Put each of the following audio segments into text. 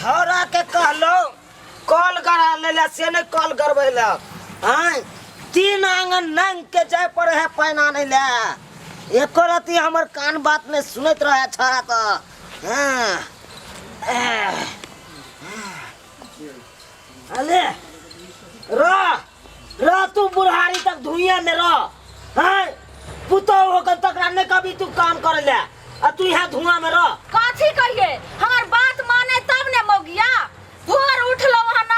छौड़ा के कहलो कल गड़ा ले से नहीं कल गड़बेलक आँय तीन आंगन नंग के जाय पड़े है पानि आनै ले एको रति हमर कान बात नहीं सुनैत रहे छौड़ा तऽ हाँ एह, अले रह रह तू बुढ़ारी तक धुइया में रह हैं पुतोह होकर तकरा नहीं कभी तू काम करे ले आ तू यहाँ धुआं में रह। कथी कहिए, हमर बात माने तब ने मौगिया। भोर उठलो हन,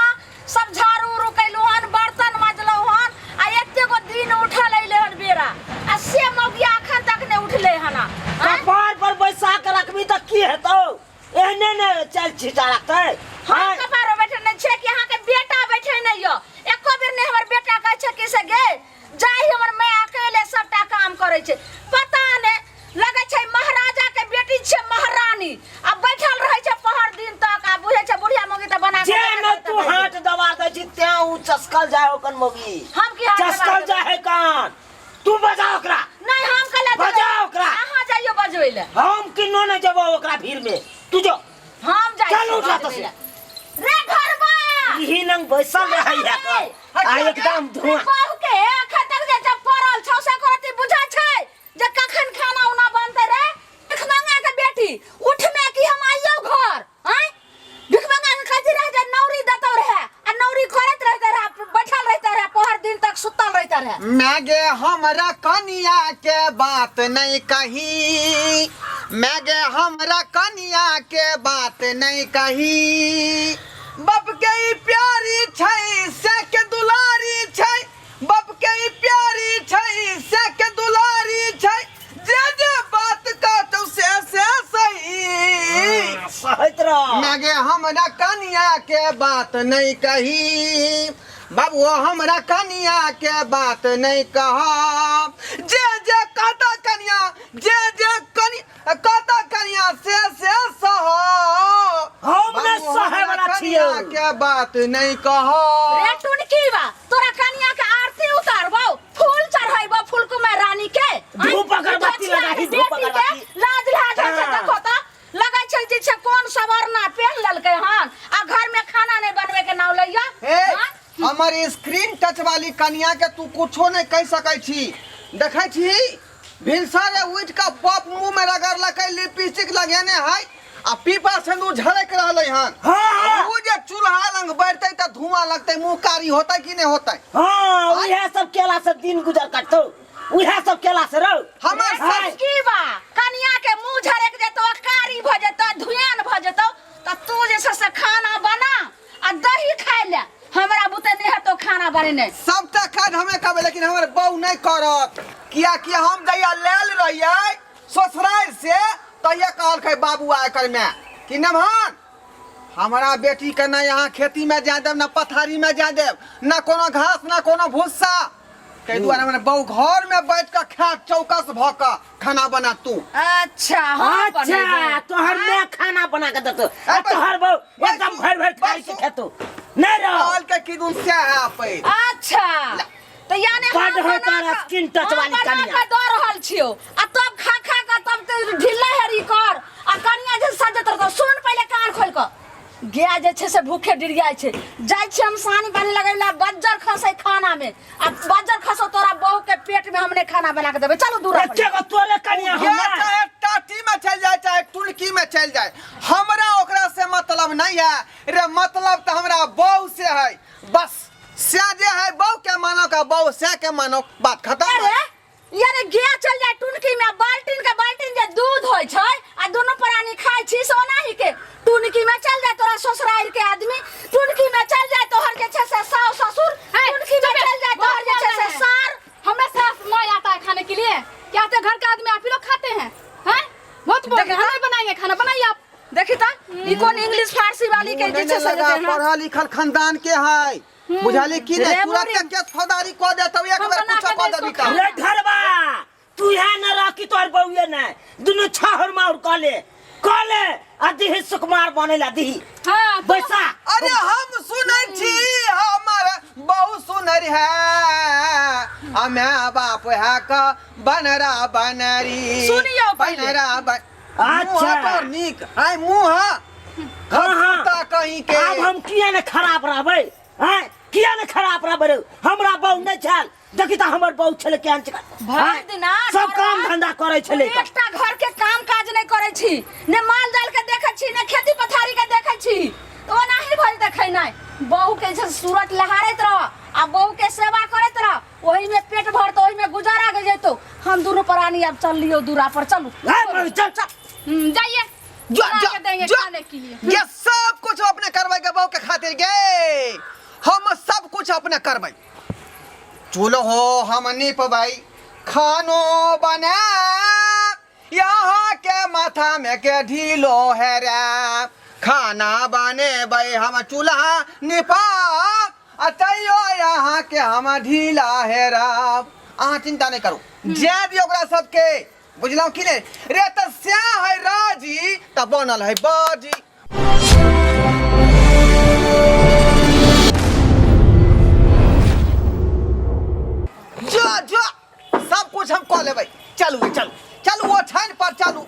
सब झाड़ू उड़ू कैलू हन, बर्तन मजलो हन, आ एते गो दिन उठल अइले हन बेरा, आ से मौगिया अखन तक ने उठले हन। आँय? कपार पर बैसा के रखबी तऽ की हेतौ? एहने ने चल छिटा रखतै। हम आँय? कपार पर बैठे नहीं छियै कि अहाँके बेटा बैठे नहीं यऽ। एको बेर नहि हमर बेटा कहै छै कि से गे जाहि हमर माय अकेले सबटा काम करै छै। पता नहि लगै छै महाराजा के बेटी छै महारानी, आ बैठल रहै छै पहर दिन तक, आ बुझै छै बुढ़िया मौगी तऽ बना के जे देबे ने करतै तू बैठे। हाथ दबा दै छी तें उ चसकल जाय ओकन मौगी। हम की हाथ दबा चसकल देबै? जाय है कान। तू बजा ओकरा। नहीं, हम कला जेबै। बजा ओकरा। अहाँ जाइयो बजबै लए। हम किन्नो नहीं जेबो ओकरा भीड़ में, तू जो। हम जाइ चल छियै उठा बजबै तो से। लए। रे घरबा! इही नंग बैसल रहै है कर। आ एकदम धुआं। बहू के अखन तक जे जब पड़ल छौ से करती बुझै छै जे कखन खाना उना बनतै रे। भिखमंगा के बेटी उठमे कि हम आइयो घर? आँय, भिखमंगा के कहती रहे जे नौरी देतौ रहे, आ नौरी करैत रहते रहे, बैठल रहते रहे पहर दिन तक, सुतल रहते रहे। मैं गे हमरा कनिया के बात नहीं कही, मैं गे हमरा कनिया के बात नहीं कही। बाप के ई प्यारी छै से के दुलारी छै, बाप के ई प्यारी छै से के दुलारी छै, जे जे बात कहतौ से से सही। सहैत रह। मैं गे हमरा कनिया के बात नहीं कही, बाबू हमरा कनिया के बात नहीं कह। जे जे कहता कनिया, जे जे कनि कहता कनिया से से सह। हम नहि बाबू, सहै हमरा वाला कनिया छियौ। के बात नहीं कह। रे टुनकी बा, तोरा कनिया के आरती उतारबौ, फूल चढ़ैबौ फूलकुमार रानी के। धूप अगरबत्ती दक्षिणा लगाही, के धूप बेटी के अगरबत्ती। लाज लाज होइ छै। हाँ। देखो तऽ लगै छै जे छै कोन सवरना पेन लेलकै हन, आ घर में खाना नहीं बनवे के नाम लैया। हे, हाँ? हमर स्क्रीन टच वाली कनिया के तू कुछो नहीं कह सकै छी। देखै छी भिनसरे उठ के पप मुंह में रगड़लकै, लिपस्टिक लगेने है आ पीपा सिंदूर झड़क रहलै हन। हाँ, हाँ। उ जे चूल्हा लंग बढ़तै त धुआं लगतै, मुंह कारी होतै कि नहीं होतै? हाँ, उहे सब केला से दिन गुजर कटतौ, उहे सब केला से रहो। हमर हाँ। सब की बा कनिया के मुंह झड़क जेतौ, कारी भ जेतौ, धुआन भ जेतौ, त तू जे छै से खाना बना आ दही खाइ ले। हमरा बुते नहीं हेतौ खाना बनेने। सबटा काज हमे करबै, लेकिन हमर बहू नहीं करत। किया कि हम जहिया लेल रहियै ससुराल से तहिया कहलकै बाबू आय कर में कि नमहन हमरा बेटी के ना यहाँ खेती में जाय देब, ना पथारी में जाय देब, ना कोनो घास ना कोनो भूसा। ताहि दुआरे हमरा बहू घर में बैठ के खा चौकस भ के खाना बना तू। अच्छा, हम अच्छा, बनेबै। तोहर मैं खाना बना के देतो, आ बस, तोहर बहू बस, एकदम भर भर खाई के बस। खेतो नहीं रहो। कहल के कि दुन से है पे। अच्छा, तो यानी हम बड होय बना तारा कऽ- स्किन टच हम वाली बना कनिया। कऽ दऽ रहल छियौ, आ तब खा खा कऽ तब तो ढिल्ला हेरी कर, आ कनिया जे सजत रहतौ। सुन पहिले कान खोलि कऽ, गाय जे छै से भूखे डिरियाइ छै। जाइ छियै हम सानी पानी लगै ला, बज्जर खसै खाना में, आ बज्जर खसौ तोरा बहू के पेट में, हम नहि खाना बना के देबै। चलू दूर। एके गो तोरे कनिया गाय हमरा। चाहे टाटी में चल जाए चाहे टुलकी में चल जाए, हमरा ओकरा से मतलब नहीं है रे, मतलब तो हमरा बहू से है। बस से जे है बहू के मानो का बहू से के मानो, बात खत्म। अरे यारे गे चल जाए टुनकी में, बाल्टीन के बाल्टीन जे दूध होय छै आ दोनों प्राणी खाय छी से ओनाही के टुनकी में चल जाए तोरा ससुराल के आदमी, टुनकी में चल जाए तोहर जे छै से सास ससुर, है, टुनकी में चुप चल जाए तोहर जे छै से बहुत सार। हमें सास नहीं आता है खाने के लिए? क्या तो घर का आदमी आप ही लोग खाते हैं? हैं? बहुत बोल रहे हैं, हम नहीं बनाएंगे खाना, बनाइए आप। देखी त ई कोन इंग्लिश फारसी वाली के जे छै से लगा देते हैं। पढ़ल लिखल खानदान के है, बुझाली की रे नहीं? तुरंत बुढ़ी। के फौदारी कह देतौ, एक हम बेर बना कुछ के कह दे देबी इसको त। रे घरबा तू यहाँ न रह कि तोहर बउए न दुनू छहर माउर कले कले आ दिही सुकुमार बनेला दिही। हाँ, तो- बैसा। अरे हम सुनै छी हमर बहु सुनर है, आ my बाप है क बनरा बनरी। सुनियौ पहिले। बनरा बन अच्छा। मुँह तोर नीक आइ मुँह हाँ, हाँ। खता कहीं के। आब हम किया ने खराब रहबै आँय, किया ने खराब रहबै रे? हमरा बहू नहि छल, देखी तऽ हमर बहू छलै केहन छलै। भरि आँय, दिना सब काम घरवा- धंधा करै छलै। एकटा घर के काम काज नहि करै छी, ने माल जाल के देखै छी, ने खेती पथारी के देखै छी, तऽ ओनाही भरि देखै नहि। बहू के जे छै सूरत लहारैत रह आ बहू के सेवा करैत रह, ओही में पेट भरतो, ओही में गुजारा हो जैतो। हम दुनू प्राणी आब चल लियो दूरा पर, चलू। आँय, बहू, चल चल। जाइए, जो बना जो के देंगे जो खाने के लिए। ये सब कुछ अपने करबै के बहू के खातिर गे, हम सब कुछ अपने करबै। चूल्हो हम निपबै, खानो बना, यहाँ के माथा में के ढीलो है रे, खाना बनेबै हम, चूल्हा निपा, आ तैयो यहाँ के हम ढीला है राब। अहाँ चिंता नहीं करू, जाय दियौ ओकरा सबके, बुझलहुँ कि नहि रे? तऽ सएह है राजी तऽ बनल है बाजी। जो जो सब कुछ हम कऽ लेबै। चलू चलू चलू, ओछाइन पर चलू।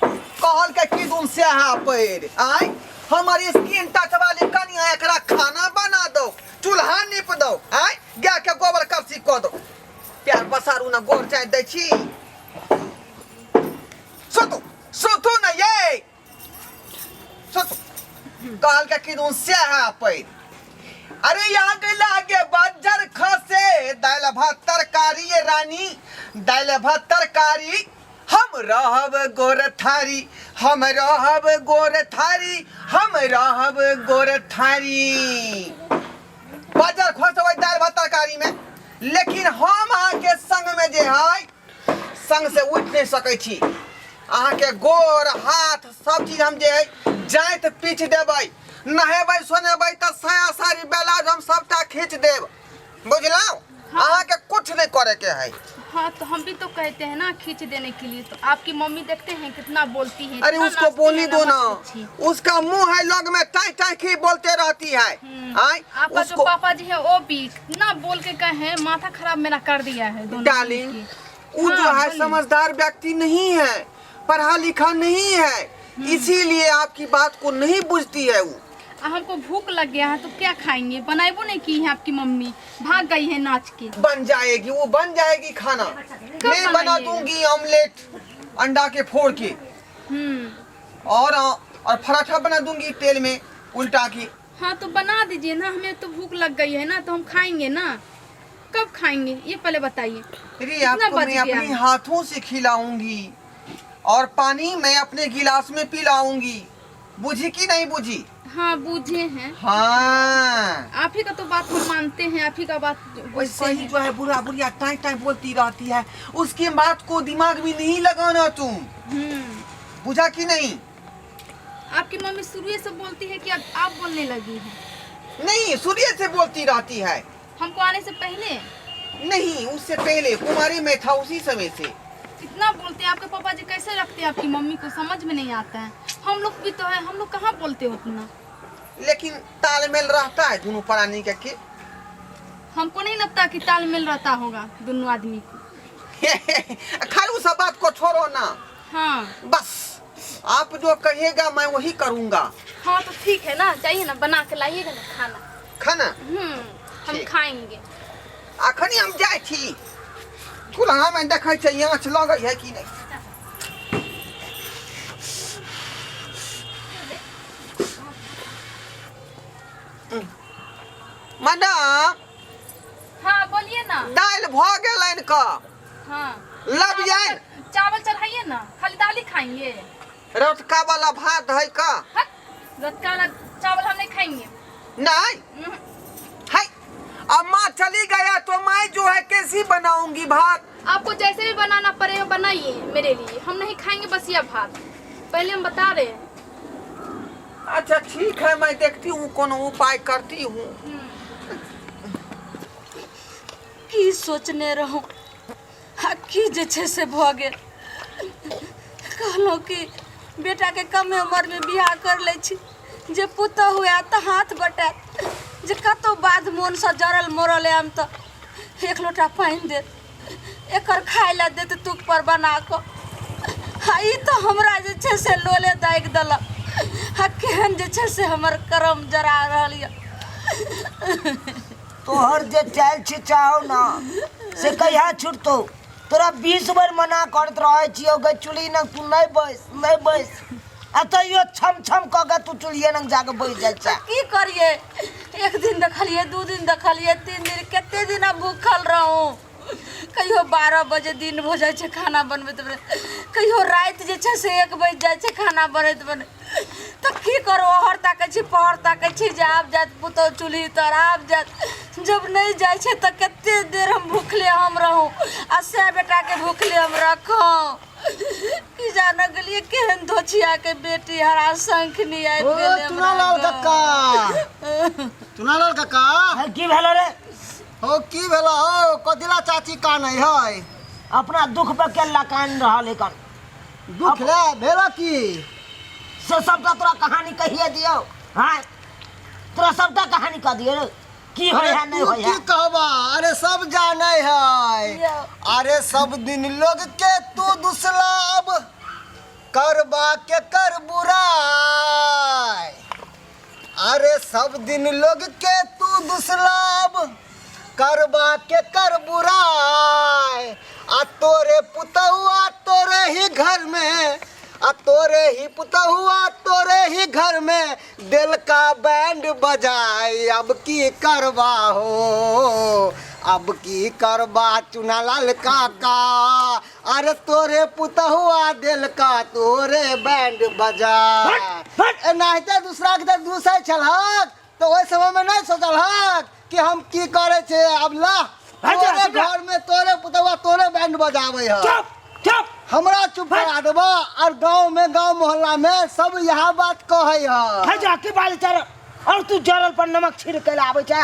कहल के की दुन से हा पैर आय हमर स्किन टच वाली कनिया, एकरा खाना बना दो, चूल्हा नीप दो, आय गाय के गोबर करसी कऽ दो, प्यार पसारू ना, गोर चाय दै छी। सुतू सुतू ना ये सुतू। कहल के की दुन से हा पैर। अरे याद लागे बज्जर खसे, दालि भात तरकारी ये रानी, दालि भात तरकारी, हम रहब गोर थारी, हम रहब गोर थारी, हम रहब गोर थारी। बज्जर खसबै दालि भात तरकारी में, लेकिन हम अहाँके संग में जे है संग से उठि नहि सकै छी। अहाँके गोर हाथ सब चीज हम जे है जाइत पीछ देबै, नहेबै सोनेबै तऽ साया साड़ी ब्लाउज हम सबटा खींच देब, बुझलहुँ? अहाँके कुछ नहीं करे के है। हाँ तो हम भी तो कहते हैं ना खींच देने के लिए, तो आपकी मम्मी देखते हैं कितना बोलती है। अरे इतना उसको नाचती बोलने है दो ना, मत पूछिए। उसका मुंह है लग में टाई टाई की बोलते रहती है। आय आपका जो उसको पापा जी है वो भी इतना बोल के कहे हैं, माथा खराब मेरा कर दिया है दोनों डार्लिंग मिलके। वो जो हाँ, है बोलिए। समझदार व्यक्ति नहीं है, पढ़ा लिखा नहीं है, इसीलिए आपकी बात को नहीं बुझती है वो। आ, हमको भूख लग गया है तो क्या खाएंगे? बनाएबो नहीं की है आपकी मम्मी, भाग गई है नाच के। बन जाएगी वो, बन जाएगी खाना, कब मैं बना बनाइएगा? दूंगी ऑमलेट अंडा के फोड़ के और पराठा बना दूंगी तेल में उल्टा के। हाँ तो बना दीजिए ना, हमें तो भूख लग गई है ना, तो हम खाएंगे ना। कब खाएंगे ये पहले बताइए। अरे कितना आपको बज मैं गया अपने है? हाथों से खिलाऊंगी और पानी मैं अपने गिलास में पिलाऊंगी, बुझी कि नहीं बुझी? हाँ बूझे हैं। हाँ आप ही का तो बात हम मानते हैं, आप ही का बात वैसे बुझते ही हैं। जो है बुढ़ा बुढ़िया टाई टाई बोलती रहती है, उसकी बात को दिमाग में नहीं लगाना तुम, बुझा कि नहीं? आपकी मम्मी शुरू से बोलती है कि अब आप बोलने लगी है? नहीं, सूर्य से बोलती रहती है। हमको आने से पहले? नहीं, उससे पहले कुमारी में था उसी समय से। इतना बोलते हैं आपके पापा जी, कैसे रखते हैं आपकी मम्मी को, समझ में नहीं आता है। हम लोग भी तो है, हम लोग कहाँ बोलते हैं उतना, लेकिन तालमेल रहता है दोनों प्राणी के, के। हमको नहीं लगता कि तालमेल रहता होगा दोनों आदमी को। खैर उस बात को छोड़ो ना। हाँ बस आप जो कहिएगा मैं वही करूँगा। हाँ तो ठीक है ना, जाइए ना बना के लाइएगा ना खाना। खाना हम ठीक। खाएंगे। अखनी हम जाइ छी चूल्हा में, देखै छै आँच लगै है कि नहीं। मैडम। हाँ बोलिए ना। दालि भऽ गेलनि क हाँ लबियनि। चावल चढ़ाइए ना, खाली दाल ही खाएंगे? रटका वाला भात है का? हट, रतका वाला चावल हम नहीं खाएंगे। नहीं? है अब माँ चली गया तो मैं जो है कैसी बनाऊंगी भात? आपको जैसे भी बनाना पड़ेगा बनाइए मेरे लिए, हम नहीं खाएंगे बसिया भात, पहले हम बता रहे हैं। अच्छा ठीक है, मैं देखती हूँ कोनो उपाय करती हूँ। की सोचने रहूँ आ की जे छै से भऽ गेल। कहलहुँ कि बेटाके कमे उमरमे बियाह कर लै छी जे पुतहु आयत तऽ हाथ बटायत, जे कतहु बाध मोनसँ जरल मरल आयब तऽ एक लोटा पानि देत, एकर खाय लए देत तुक पर बना कऽ। आ ई तऽ हमरा जे छै से लोले दागि देलक। आ केहन जे छै से हमर करम जरा रहल यऽ। तोहर जे चालि छिचाओ ना से कहिया छुटतो? तोरा 20 बेर मना करत रहे छियौ गे चुल्ही नग तू नहीं बैस, नहीं बैस, आ तैयो छम छम कऽ के तू चुल्हिए नग जाके बैस जाइ छै। की करिए, एक दिन देखलिए, 2 दिन देखलिए, 3 दिन, कते दिन हम भूखल रहूं। कहियो 12 बजे दिन भऽ जाइ छै खाना बनबैत बनबैत, कहियो राति जे छै से 1 बजि जाइ छै खाना बनैत बनैत। तऽ की करू, ओहर ताकै छी पहर ताकै छी जे आब जायत पुतहु चूल्ही तर, आब जायत। जब नहि जाइ छै तऽ कते देर हम भूखले हम रहूँ आ से बेटाके भूखले हम रखूँ। की जाने गेलियै केहन धोछियाके बेटी हरा शंखनी आबि ओ गेलै हमरा चुनालाल घर। कक्का, चुनालाल कक्का। हँ, की भेलो रे? हो की भेलो हो? कथिला चाची कानै है? अपना दुख पे केला कान रहल है कन। दुख ले भेला की? से सबटा तोरा कहानी कहिए दियौ। हाँ, तोरा सबटा कहानी कह दियौ रे। की होय है नहीं तू होय है। की कहबा, अरे सब जानै है। यौ। अरे सब दिन लोग के तू दुसलाब करबा के कर बुराई। अरे सब दिन लोग के तू दुसलाब करबा के कर बुराई। आ तोरे पुतहुआ तोरे ही घर में, आ तोरे ही पुतहुआ तोरे ही घर में दिल का बैंड बजाए। अब की करबा हो, अब की करबा चुनालाल काका? अरे तोरे पुतहुआ दिल का तोरे बैंड बजाए। एनाहिते दूसरा के दूसरे छलहक तो ओहि समय में नहीं सोचलहक कि हम की करे छे। अब ला तोरे घर में तोरे पुतहुआ तोरे बैंड बजावे है। चुप चुप, हमरा चुप करा देबा। और गांव में गांव मोहल्ला में सब यह बात कहे है। है जा की बात चल, और तू जरल पर नमक छिड़ के लावे छे।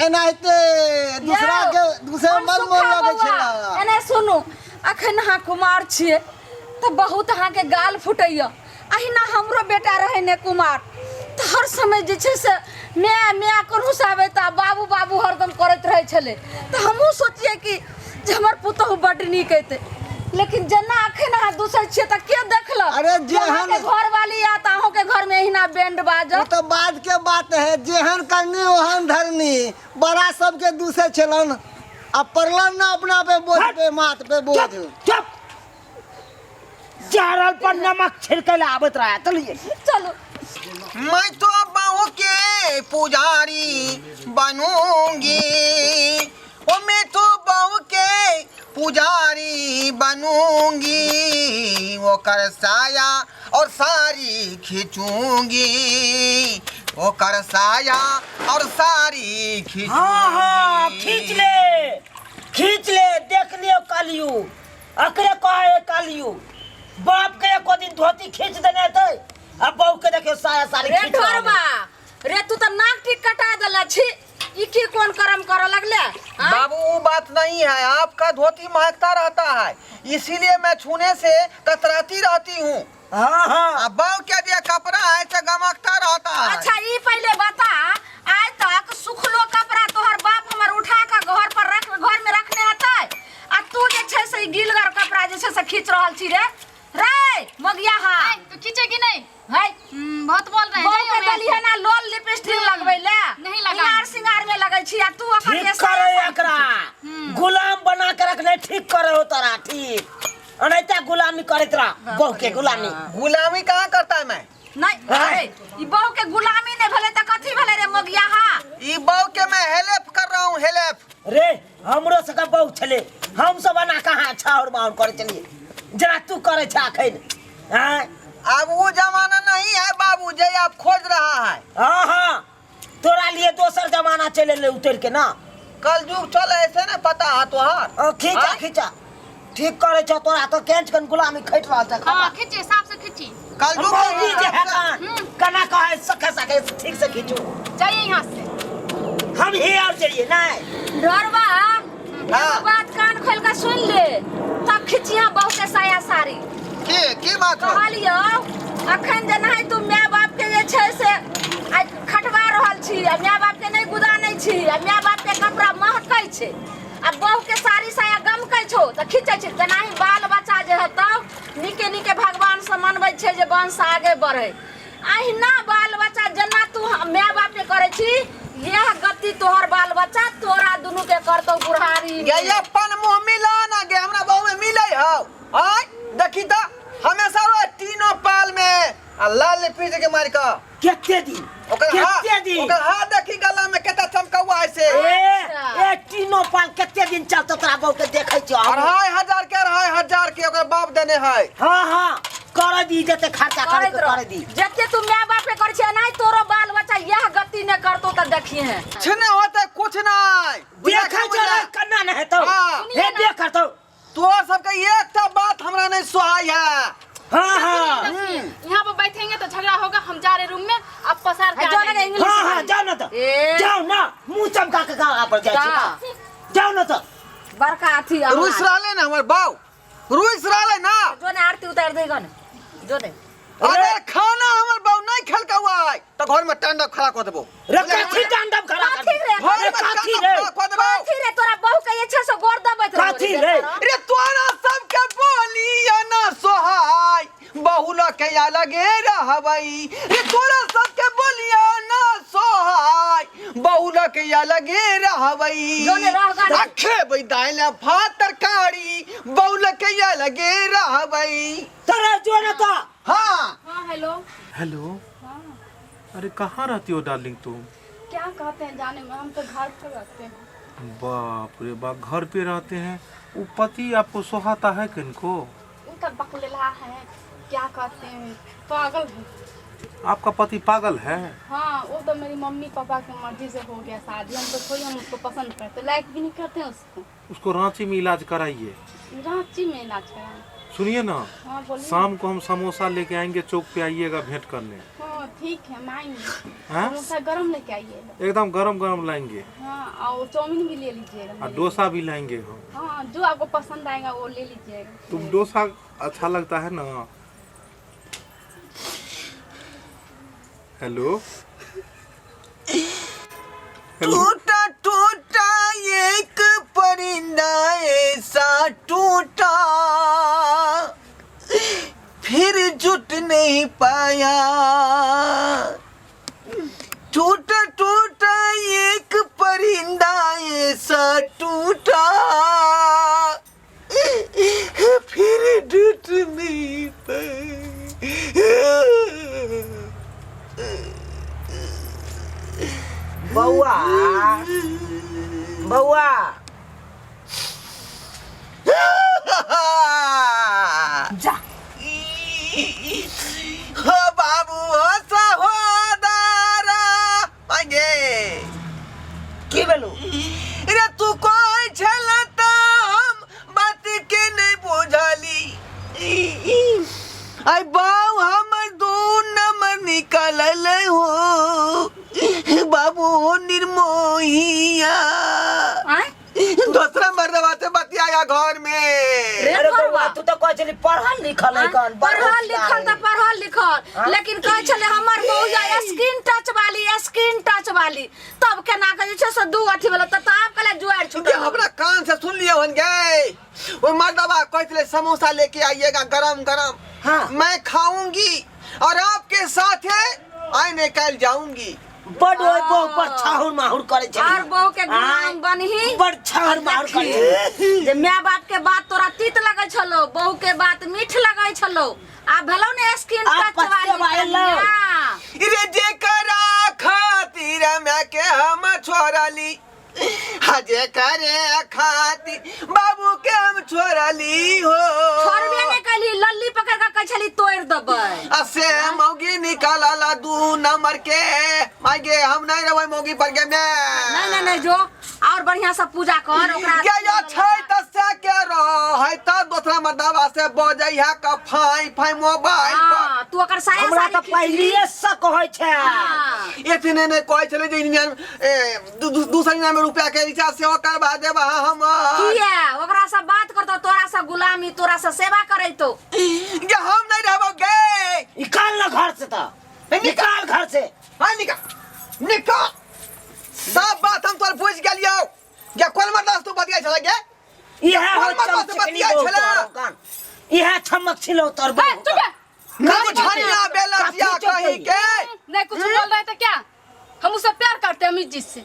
एनाहिते दूसरा के दूसरे मन मोन लगे छे। एने सुनू, अखन अहाँ कुमार छियै तऽ बहुत अहाँके गाल फुटैया। अहिना हमरो बेटा रहै ने कुमार, तऽ हर समय जे छै से माय माय कन्हुसाबै तऽ बाबू बाबू हरदम करैत रहै छलै। तऽ हमहूँ सोचियै कि जे हमर पुतहु बड्ड नीक अयतै, लेकिन जेना अखन अहाँ दूसै छियै तऽ के देखलक? अरे जेहन अहाँके घरवाली आयत अहूँके घरमे एहिना बैंड बाजत। ओ तऽ बाद के बात है, जेहन करनी ओहन धरनी। बड़ा सबके दूसै छलन आ पड़लन ना अपना पे बोझ पे माथ पे बोझ। चुप, जरल पर नमक छिड़के ला आबैत रहा। चलिए चलो। मैं तो बहू के पुजारी बनूंगी, ओ मैं तो बहू के पुजारी बनूंगी, ओकर साया और साड़ी खींचूंगी, ओकर साया और साड़ी खींचूंगी। हाँ हाँ, खींच ले खींच ले, देख लियो कलयुग, अकरे कहे कलयुग। बाप के एको दिन धोती खींच देने हेतै, आ बहू के देखियो साया साड़ी रे खींच रहल है। ढोरबा रे, तू तऽ नाक टीक कटा देले छी, ई की कोन करम करऽ लगले? आँय? बाबू वो बात नहीं है, आपका धोती महकता रहता है, इसीलिए मैं छूने से कतराती रहती हूँ। हाँ हाँ। अब बहू के दिया कपड़ा है तो गमकता रहता है। अच्छा ई पहले बता, आज तक सुखलो कपड़ा तोहर बाप हमर उठा के घर पर रख, घर में रखने हेतै, आ तू जे छै से ई गिलगर कपड़ा जे छै से खींच रहल छी रे। रे मगिया हा। नहीं, तो खींचेगी नहीं। है? बहुत बोल रहे हैं। बहू जाइए के मेरे देली है ना लोल लिपस्टिक लगबै ले। नहीं लगाई। सिंगार सिंगार में लगै छी आ तू ओकर ठीक जे करे साया एकरा गुलाम बना के रखने, ठीक करे हो तोरा, ठीक अनैता गुलामी करैत रह बहू के गुलामी। गुलामी कहाँ करता है मैं? नहीं, अरे, ई बहू के गुलामी नहीं भेलै त कथी भेलै रे मगिया हा? ई बहू के मैं हेल्प कर रहा हूँ, हेल्प। रे हमरो सबके बहू छलै, हम सब एना कहाँ छाउर बाउर करै छलियै जेना तू करै छह अखन। आँय? अब वो जमाना नहीं है बाबू जे आप खोज रहा है। हाँ हाँ, तोरा लिए दोसर जमाना चले ले उतर के ना। कल युग चल ऐसे ना पता है तोहार। ओ, खींचा हाँ? खींचा, ठीक करे छौ तोरा तो केंच कन गुलामी खैट रहल छ। हाँ खींचे, साफ से खींची। कल युग मौगी जे है कान कना कहे सखे सखे ठीक से खींचू। जाइए यहाँ से। हम ही और जाइए नहीं। डरबा, हाँ। बात कान खोल के सुन ले, तब खिचिया बहू के साया साड़ी। की बात है? कहलियो अखन जे नहीं तू my बाप के जे छै से आइ खटवा रहल छी, आ my बाप के नहीं गुदानै छी, आ my बाप के कपड़ा महकै छै, आ बहू के साड़ी साया गमकै छौ तऽ खींचै छै। तेनाही बाल बच्चा जे हेतौ नीके नीके भगवान से मांग। बनबै छै जे वंश आगे बढ़े। अहिना बाल बच्चा जेना तू माय बाप के करै छी, यह गति तोहर बाल बच्चा तोरा दुनू के करतौ बुढ़ारी में। गे अपन मुँह मिला ना गे, हमरा बहू में मिलै हौ। आय देखी त हमेशा रो तीनों पाल में आ लाल पीज के मार के कते दिन, ओकर हाथ, कते दिन ओकर हाथ देखी गला में केता चमकौआ है से। ए ए तीनों पाल कते दिन चलतो तोरा बहू के देखै छियो हम। 2500 के, 2500 के ओकर बाप देने है। हाँ हाँ कर दी, जते खर्चा करे करैत रह। कर दी। जते तू माय बाप के करै छियै नहीं तोरो बाल बच्चा यह गति ने करतो त देखिए हैं। कुछ नहीं होते, कुछ नहीं। देखै छौ रे, कन्ना नहीं हेतौ। हाँ। हे देखतौ। तोर सबके एकटा बात हमरा नहीं सोहाई है। हाँ हाँ। यहाँ पर बैठेंगे तो झगड़ा होगा, हम जा रहे रूम में, आप पसार के आ जाओ ना जाएंगे। इंग्लिश हाँ हाँ वाली। जाओ ना तो, ए। जाओ ना, मुंह चमका के गाँव पर जाए का? जाओ ना तो। बड़का अथी आवाज। रुस रहले ना हमर बाऊ, रुस रहले ना। जो ने आरती उतार देगा ने, जो ने। अगर खाना हमर बाऊ नहीं खेलका हुआ है तो घर में तांडव खड़ा कर देबो। रे कथी तांडव खड़ा कर कथी रे? घर में कथी तांडव रे? खड़ा कर देबो। कथी रे तोरा बहू के इच्छा से गोर दबैत रहो कथी रे? रे तोरा सबके बोली या ना सोहाय, बहू ल के या लगे रहबई। रे तोरा सबके बोलिया ना सोहाय, बहू ल के या लगे रहबई। जो ने रह गा। रखे दाल भात तरकारी, बहू ल के या लगे रहबई। तोरा जो ना तो। हाँ। हाँ हेलो। हेलो। अरे कहाँ रहती हो डार्लिंग तुम? क्या कहते हैं जाने में, हम तो घर पर रहते हैं। बाप रे बाप, घर पे रहते हैं। वो पति आपको सोहाता है किनको? वो तो बकलेला है, क्या कहते हैं, पागल है। आपका पति पागल है? हाँ वो तो मेरी मम्मी पापा की मर्जी से हो गया शादी, हम तो थोड़ी हम उसको पसंद करते, लाइक भी नहीं करते हैं उसको। उसको रांची में इलाज कराइए। रांची में इलाज कराएं? सुनिए ना। हाँ बोलिए। शाम को हम समोसा लेके आएंगे, चौक पे आइएगा भेंट करने। हाँ ठीक है, हम आएंगे। हाँ? समोसा गरम लेके आइएगा। एकदम गरम गरम लाएंगे। हाँ और चाउमीन भी ले लीजिएगा। और डोसा भी लाएंगे हम। हाँ जो आपको पसंद आएगा वो ले लीजिएगा। तुम डोसा अच्छा लगता है ना? हेलो। टूटा टूटा एक परिंदा ऐसा टूटा, फिर जुट नहीं पाया। टूटा टूटा एक परिंदा ऐसा टूटा, फिर जुट नहीं पाया। बौआ बौआ जा। हो बाबू हो सहोदरा आगे। की भेलौ? रे तू कोई छल त हम बात के नहीं बुझली। आई बाऊ हमर 2 नंबर निकलल हो बाबू हो निर्मोहिया। आय? दूसरा मर्दवा से बतियाया घर में। रे अरे बौआ, बौआ, तू तो कहै छली पढ़ल लिखल है कौन? पढ़ल लिखल त पढ़ल लिखल, हाँ? लेकिन कहै छलै हमर बौआ स्क्रीन टच वाली, स्क्रीन टच वाली, तब केना के जे छै से दू अथी वाला, त आब कहले जुआरि छूटल। ये हमरा कान से सुन लियो हन गे। वो मर्दवा कहै छलै समोसा लेके आइएगा गरम गरम। हाँ। मैं खाऊंगी और आपके साथ आए निकल जाऊंगी। बड ओइ बहू पर छाहुर माहुर करै छली। और बहू के गुलाम आँय, बनही। बड छाहुर माहुर करै छली। जे my बाप के बात तोरा तीत लगै छलो, बहू के बात मीठ लगै छलो, आ भेलौ ने स्क्रीन आब टच वाली पछतेबा एलौ। कनिया। रे जेकरा खातिर मैं के हम छोड़ली, हजे करे खातिर बाबू के हम छोड़ली हो। छोड़बे नहीं कैली, लल्ली पकड़ के कहै छली तोड़ देबै। आ से मौगी निकालला 2 नंबर के, मागे हम नहीं रहबै मौगी पर के में। नहीं नहीं नहीं जो और बढ़िया से पूजा कर ओकरा। गे या छै त से के रहै त दोसरा मर्दवा से बजै है क फाई फाई मोबाइल पर। हाँ, तू ओकर साया हमरा साड़ी त खींच पहिलिए शक होइ छै। हाँ। एतने ने कहै छलै जे 299 रुपया के रिचार्ज सेहो करबा देब अहाँ हमर। किया ओकरा से बात करतो, तोरा से गुलामी, तोरा से सेवा करैतो। गे हम नहीं रहबो गे। निकाल ना घर से त, निकाल घर से। हाँ निकाल निकाल, सब बात हम तोर बुझ गेलियौ। गे कोन मर्दा से तू बतियाइ छलै गे? इहे हो कोन मर्दा से चमचकनी बतियाइ बहू छलै? तोहर कान। इहे चमक छिलौ तोर ए, बहू। चुप। नहीं झनिया बेलजिया काफी कहीं चौकई। के। नहीं कुछ बोल रहे थे क्या? हम उससे प्यार करते हैं अमित जी से।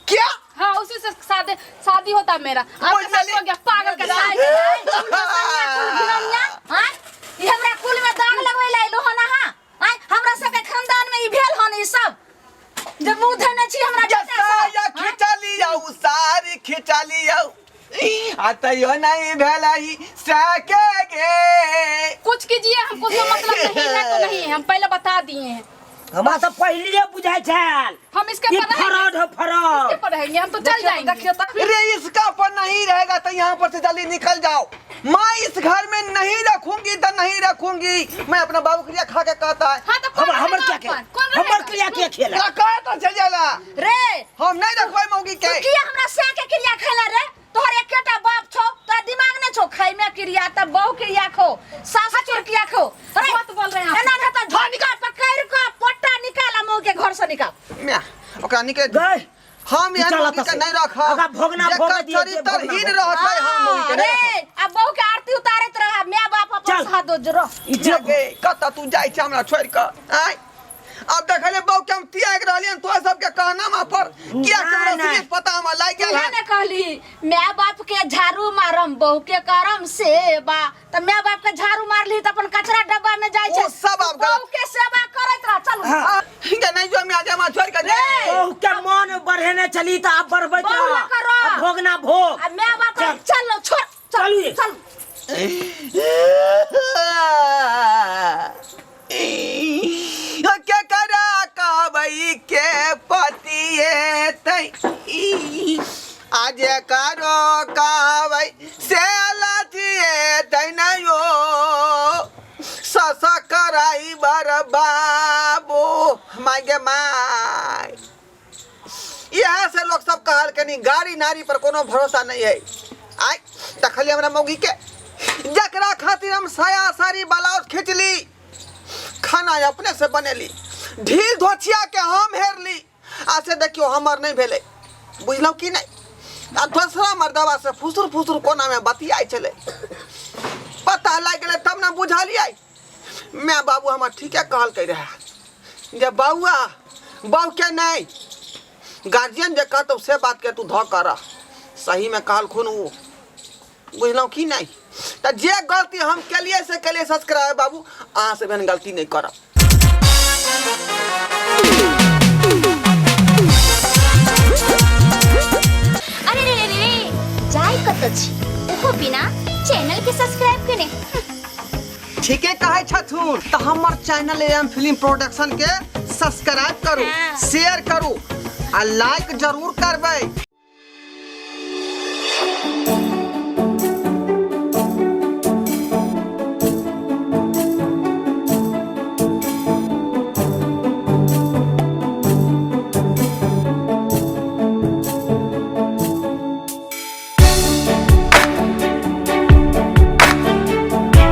क्या? हाँ, उसी से शादी शादी होता मेरा। आपके साथ बोल हो गया पागल का साथ। हाँ, ई हमरा कुल में दाग लगबै ला एलो हन अहाँ। आँय, हमरा सबके खानदान में ई भेल हन ई सब जे मुंह धने छी हमरा बेटा सब। साया खिंचा लियौ, सारी खिंचा लियौ, आ तैयो नहीं भेलही सके गे। कुछ कीजिए, हमको उसका मतलब नहीं है तो नहीं है, हम पहले बता दिए हैं। हमरा तऽ पहिले बुझाइ छल हम इसके ई पर रहेंगे, फरड हो फरड। इसके पर रहेंगे हम तो, चल जाएंगे। देखियो तऽ। रे इसका पर नहीं रहेगा तो यहाँ पर से जल्दी निकल जाओ। मैं इस घर में नहीं रखूंगी तो नहीं रखूंगी। मैं अपना बाबू क्रिया खा के कहता है। हाँ तो कौन हमर हमर रहेगा क्या अपन? के कौन हमर रहेगा? क्रिया के खेला तोरा कहे तो चल जाला। रे हम नहीं रखबै मौगी तू के। किया हमरा सै के क्रिया खेला रे? तोहर एकेटा बाप छौ, तोरा दिमाग नै छौ? खाइ में क्रिया त बहु क्रिया खो, सास ससुर क्रिया खो। अरे बहुत बोल रहे हैं आप। एना नहि त झटका पकड़ के पट्टा निकाल आ मऊ के घर से निकाल। म्या, ओकरा निकल गए हम एहन चल मौगी के से। नहीं रखब। ओकरा भोगना भोग जेकर दियौ, जे भोगना चरित्रहीन भोग। रहतै हम मौगी के रे नहीं रखब। आ बहु के आरती उतारैत रह, माय बाप अपन चल। साथ दो रह। ई जे गे, कतऽ तू जाइ छै हमरा छोड़ि कऽ? आँय, अब देखले बहू के हम त्याग रहलियन तोरा सबके कहना मा पर किया के हमरा नहीं, नहीं। सीरियस पता हमरा लागि गेल तूहे हन। ने कहली माय बाप के झाड़ू मारम बहू के करम सेवा, त माय बाप के झाड़ू मारली त अपन कचरा डब्बा में जाइ छै। ओ सब आब तू बहू के सेवा करैत रह। चलू। हाँ। हिनका नहीं जो मैं आज हमरा छोड़ के रे। बहू के मन बढ़ेने चली तऽ आब बढ़बैत बहू रह। लऽ कऽ रह। आ भोगना भोग। आ माय बाप चल। चल छोड़। चलू ये। चल। के करा कहबै के पतिए तै आज करो कहबै से लथिए तै नयो सस कराई बर बाबू माय गे my. इएह से लोग सब कहल कनी गाड़ी नारी पर कोनो भरोसा नहीं है। आय देखलिए हमरा मौगी के जकरा खातिर हम साया साड़ी ब्लाउज खींचली, खाना अपने से बनेली, ढील धोछिया के हम हेरली, आ से देखियो हमर नहीं भेलै, बुझलहुँ कि नहीं? आ दोसरा मर्दवा से फुसुर फुसुर कोना में बतियाइ छलै, पता लागि गेलै तब ने बुझलियै। माय बाबू हमर ठीके कहलकै रहए जे बौआ बहू के नहीं गार्जियन जे कहतौ से बात के तू धऽ कर, सही में कहलखुन ओ, बुझलहुँ कि नहीं? तऽ जे गलती हम केलियै से केलियै सब्सक्राइब बाबू, अहाँ से एहन गलती नहीं करब। अरे रे रे रे रे, जाय कत छी ओहो बिना चैनल के सब्सक्राइब केने। ठीके कहै छथुन। तऽ हमर चैनल एम फिल्म प्रोडक्शन के सब्सक्राइब करू, हाँ। शेयर करू आ लाइक जरूर करबै।